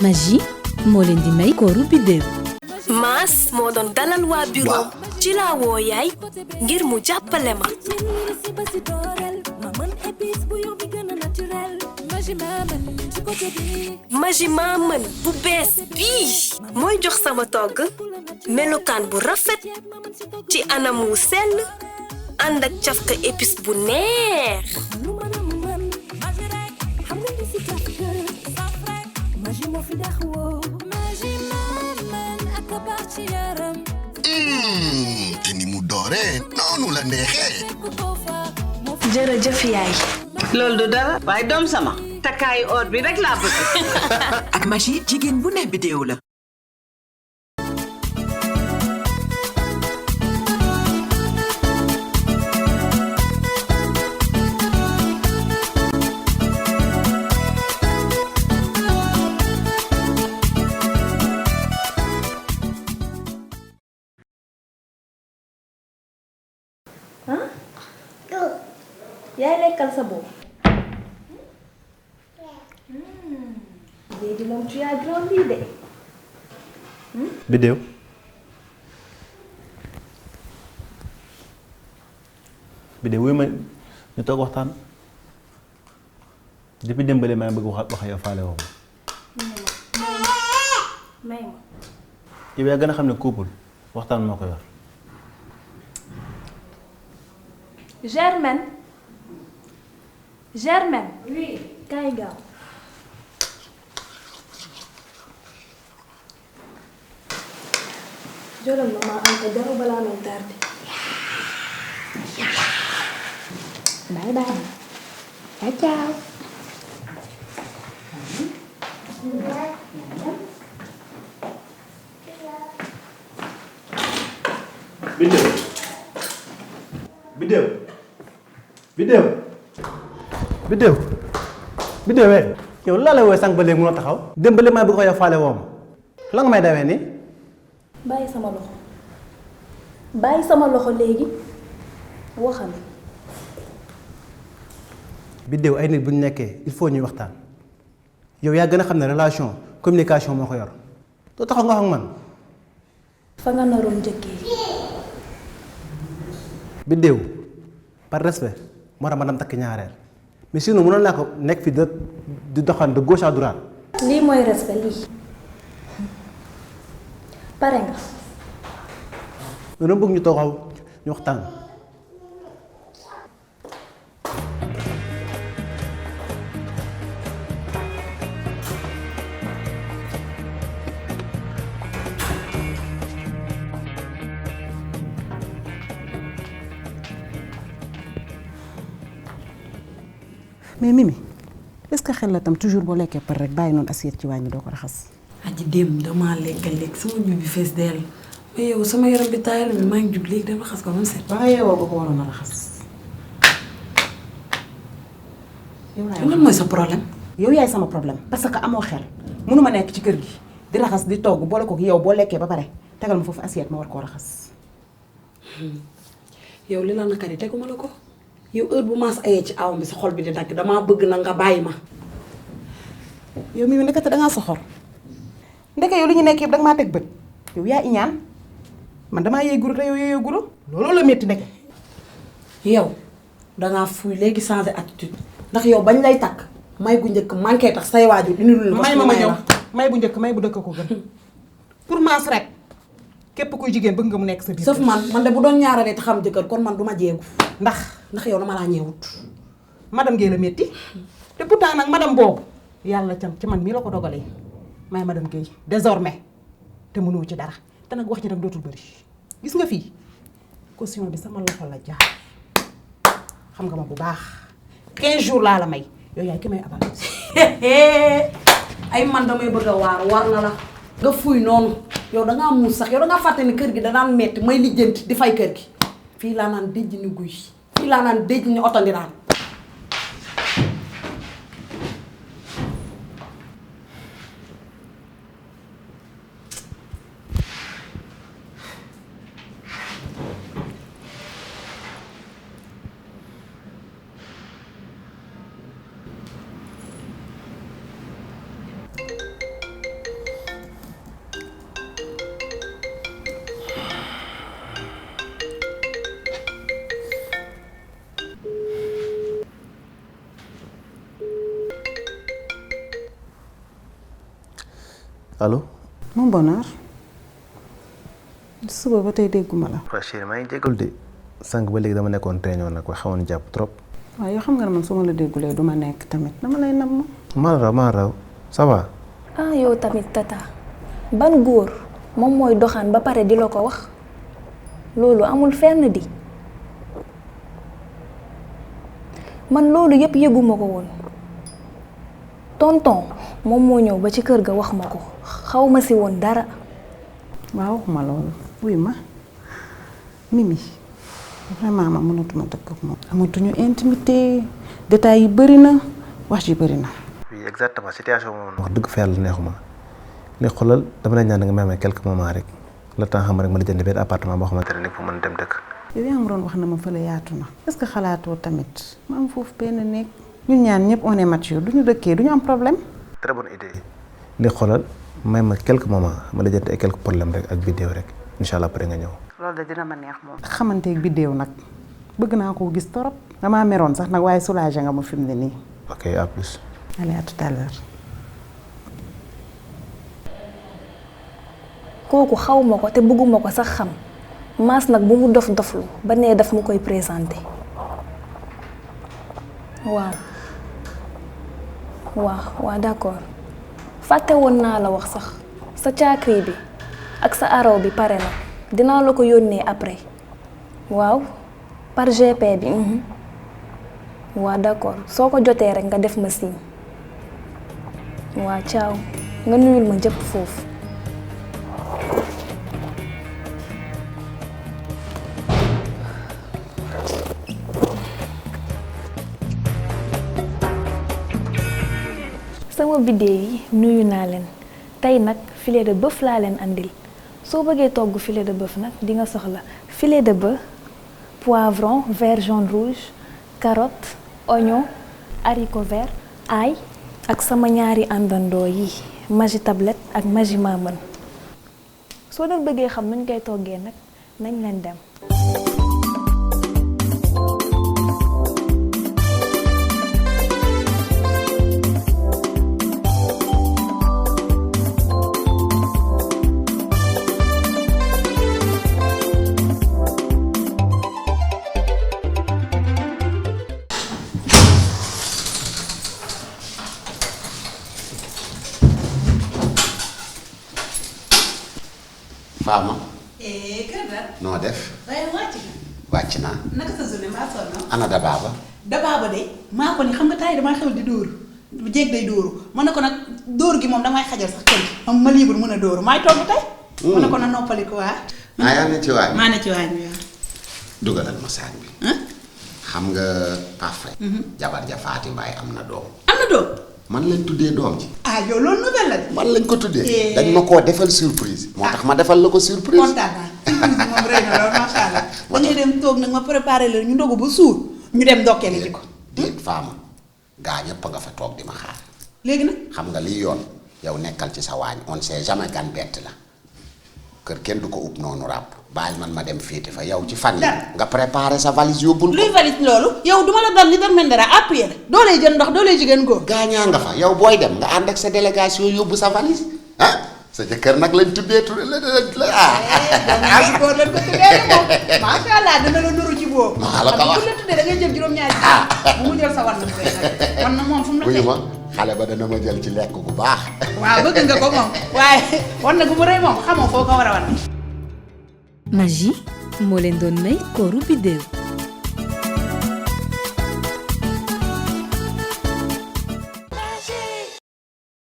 Magie moo leen di may kooru biddéew. Maas moo doon dalal waa bureau ci laa woo yaay ngir mu jàppale ma. Magie maa mën bu bees bii mooy jox sama togg melukaan bu rafet ci anam wu sell ànd ak cafka épice bu neex. te ni mu dooree noonu la neexee. jërëjëf yaay. loolu du dara waaye doom sama takkaayu or bi rek laa bëgg. ak Magie jigéen bu ne bidéo la. yaay lekkal sa bopp. léegi moom tu as grandi de. Bidéo Bidéo wuy ma ñu toog waxtaan depuis démbale maa bëgg wax yow faale woo may ma. yow yaa gën a xam ne couple waxtaan moo ko yor. Germaine. Oui. kaay gaaw. jëlal ma maa am ko jaru balaa may tardé. bye bye. ciao. Bidéo yow laa lay woowee sànq ba léegi mënoo taxaw dem ba léegi may bëgg ko yow faale woo ma la nga may dawee nii. bàyyi sama loxo léegi waxal. Bidéo ay nit bu ñu nekkee il faut ñuy waxtaan yow yaa gën a xam ne relation communication moo ko yor doo taxaw nga wax ak man. fa nga naroon njëkkee. Bidéo par respect moo tax ma dem takk ñaareel mais sinon mënoon naa ko nekk fi di doxaan de gauche à droite. lii mooy respect lii. pare nga. dama bëgg ñu toog ñu waxtaan. mais Mimi est-ce que xel la tam toujours boo lekkee par rek bàyyi noonu assiette ci wàññi doo ko raxas. aji démb damaa lekk sama jub bi fees dell mais yow sama yaram bi taayal bi maa ngi jub léegi dama raxas ko ba mu set. ba nga yeewoo ba ko waroon a raxas. lan mooy sa problème. yow yaay sama problème parce que amoo xel mënuma nekk ci kër gi di raxas di togg boole ko yow boo lekkee ba pare tegal ma foofu assiette ma war koo raxas. yow li la naka di teguma la ko. yow heure bu maas ayee ci awam bi sa xol bi di dagg damaa bëgg na nga bàyyi ma. yow mii nekkati dangaa soxor ndeke yow li ñu nekk yëpp danga maa teg bët yow yaa iñaan man damaa yee guro te yow yee guro looloo la métti ndeke. yow dangaa fuy léegi changer attitude ndax yow bañ lay takk may gu njëkk manqué tax say waajur indi lu may ma ñëw may bu njëkk may bu dëkk ko gën pour maas rek képp kuy jigéen bëgg nga mu nekk sa biir. sauf man de bu doon ñaaralee te xam jëkkër kon man du ma jeegu. ndax yow dama laa ñeewut. madame Guèye la métti te pourtant nag madame boobu yàlla cam ci man mii la ko dogalee may madame Guèye désormais te mënuwu ci dara te nag wax ji nag dootul bëri gis nga fii caution bi sama loxo la jaar xam nga ma bu baax 15 jours laa la may yow yaay ki may abal. ay man damay bëgg a war na la nga fuy noonu yow dangaa muus sax yow dangaa fàtte ni kër gi danaan metti may lijjanti di fay kër gi fii laa naan déj ni guy fii laa naan déj ni oto ndiraan. allo. mon bonheur suba ba tey dégguma la. waaw chérie maa ngi jégalu de sànq ba léegi dama nekkoon réunion nag wax xawoon jàpp trop. waaw yoo xam nga ne man su ma la déggulee du ma nekk tamit dama lay nam maa raw ça va. ah yow tamit tata ban góor moom mooy doxaan ba pare di la ko wax loolu amul fenn di man loolu yëpp yëguma ko woon tonton moom moo ñëw ba ci kër ga wax ma ko xaw ma si woon dara. waaw waxuma loolu wuy ma Mimi vraiment ma mënatuma dëkk ak moom. amatuñu intimité détails yi bëri na wax ji bëri na. oui exactement situation moom wax dëgg fa yàlla neexuma li xoolal dama lay ñaan nga may may quelques moments rek le temps xam rek ma la jënd benn appartement boo xamante ne fu mën dem dëkk. yow yaa ngi doon wax na ma fële yaatu na est-ce que xalaatoo tamit ma am foofu benn néeg ñun ñaan ñëpp on est mature duñu dëkkee duñu am problème. très bonne idée. li xoolal may ma quelques moments ma la jënd ay quelques problèmes rek ak vidéo rek incha allah après nga ñëw. loolu de dina ma neex moom. xamanteeg vidéo nag bëgg naa koo gis torop damaa meroon sax nag waaye soulagé nga ma fi mu ne nii. ok à plus. allez à tout à l'heure. kooku xaw ma ko te bëgguma ko sax xam maas nag bu mu dof doflu ba nee daf mu koy présenté waaw d'accord fàtte woon naa la wax sax sa caakri bi ak sa araw bi pare na dinaa la ko yónnee après waaw par GP bi waaw d'accord soo ko jotee rek nga def ma signe waaw ciao nga nuyul ma jëpp foofu. sama vidéo yi nuyu naa leen tey nag filet de bœuf laa leen andil soo bëggee togg filet de bœuf nag di nga soxla filet de bœuf poivron vert jaune rouge carotte oignon haricot vert ail ak sama ñaari àndandoo yi Maggi tablette ak Maggi Maman soo leen bëggee xam nuñ koy toggee nag nañ leen dem. Fama. kër ga. noo def. waaye wàcc nga. wàcc naa. naka sa journée mbaa sonn. ana Dabaaba. Dabaaba de maa ko ni xam nga taay damaa xew di dóoru jéeg day dóoru ma ne ko nag dóor gi moom damay xajal sax kenn moom ma libre mën a dóoru maay togg tey. ma ne ko na noppali ko waa. yaa ne ci waañ. maa ne ci waañ bi waaw. dugalal ma saag bi. xam nga Pafre. jabar ja Faati Mbaay am na doom. am na doom. man lañ tuddee doom ji. ah yow loolu nouvelle la de. man lañ ko tuddee. dañ ma koo defal surprise. moo tax ma defal la ko surprise. kontaan naa surprise bi moom rëy na loolu macha allah. dañuy dem toog nag ma préparé la ñu ndogu ba suur ñu dem ndokkeeli ji ko. déet Fama gaa ñëpp nga fa toog di ma xaar. léegi nag. xam nga liy yoon yow nekkal ci sa waañ on sait jamais gan bett la kër kenn du ko ub noonu ràpp bàyyi man ma dem féete fa yow ci fan yi nga préparé sa valise yóbbul ko. luy valise loolu yow duma la dal li dal mel dara appuyé la doo lay jël ndox doo lay jigéen góor. gaañaa nga fa yow booy dem nga ànd ak sa délégation yóbbu sa valise ah sa jëkkër nag lañ tuddee ah. góor lañ ko tuddee moom macha allah dina la nuru ci boobu. maa la ko wax bu la tuddee da ngay jël juróom-ñaari bu mu jël sa war na koy man na moom fu mu la buy ma xale ba dana ma jël ci lekk bu baax. waaw bëgg nga ko moom waaye war na gu mu rëy moom xamoo foo ko war a wan. Maggi moo leen doon may kooru biddew.